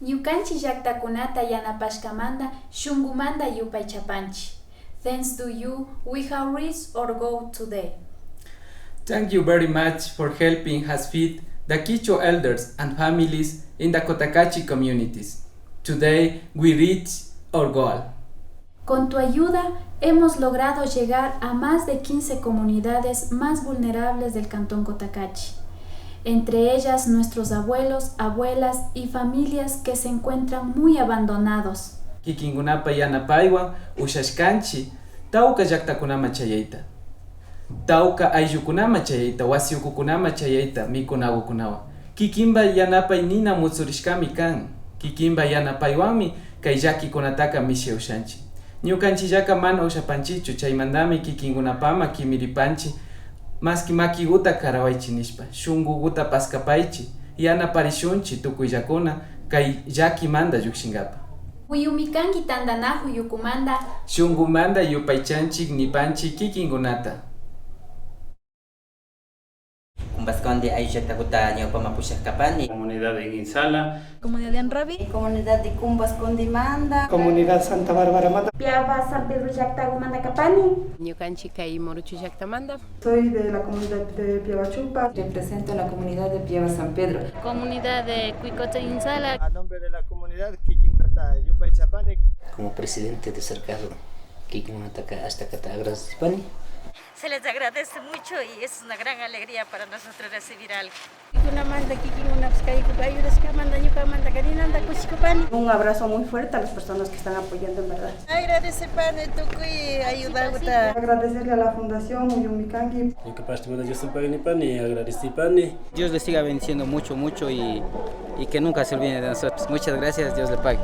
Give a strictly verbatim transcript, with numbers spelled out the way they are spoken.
Ñukanchik llaktakunata yanapashkamanta shunkumanta yupaychapanchik. Thanks to you, we have reached our goal today. Thank you very much for helping us feed the Quechua elders and families in the Cotacachi communities. Today we reach our goal. Con tu ayuda hemos logrado llegar a más de quince comunidades más vulnerables del cantón Cotacachi, entre ellas nuestros abuelos, abuelas y familias que se encuentran muy abandonados. Kikinkunapa yanapaywan ushashkanchik tawka llaktakunaman chayayta, tawka ayllukunaman chayayta, wasi ukukunaman chayayta mikunakukunawan. Kikinpa yanapay nina mutsurishkami kan. Kikinpa yanapaywanmi kay llakikunataka mishiyushanchik. Ñukanchikllaka mana ushapanchikchu, chaymantami kikinkunapaman kimiripanchik, maski makikuta karawaychik nishpa, shunkukuta paskapaychik, yanaparishunchik tukuyllakuna kay llakimanta llukshinkapa. Kuyumi kanki tantanakuy ukumanta. Shunkumanta yupaychanchik nipanchik kikinkunata. Cumbascondi ayllu llaktakuta ñawpaman pushak kapani. Comunidad en Insala. Comunidad en Rabi. Comunidad de Cumbascondimanta. Comunidad Santa Barbaramanta. Piaba San Pedro llaktakumanta kapani. Ñukanchik kay Moruchu llaktamanta. Soy de la comunidad de Piaba Chupa. Represento a la comunidad de Piaba San Pedro. Comunidad de Cuicocha Insala. A nombre de la comunidad kikinkunata yupaychapani. Como presidente de Cercado kikinkunataka ashtakata agradecipani. Se les agradece mucho y es una gran alegría para nosotros recibir algo. Kikinkunamanta, kikinkunapash kaykupi ayudashkamanta ñukamantaka ninanta kushikupani. Un abrazo muy fuerte a las personas que están apoyando en verdad. Agradecipani tukuy ayudakuta. Agradecerle a la Fundación Uyumi Kanki. Ñuka partemanta Diosllapagui nipani, agradecipani. Dios les siga bendiciendo mucho, mucho y, y que nunca se olviden de nosotros. Muchas gracias, Dios le pague.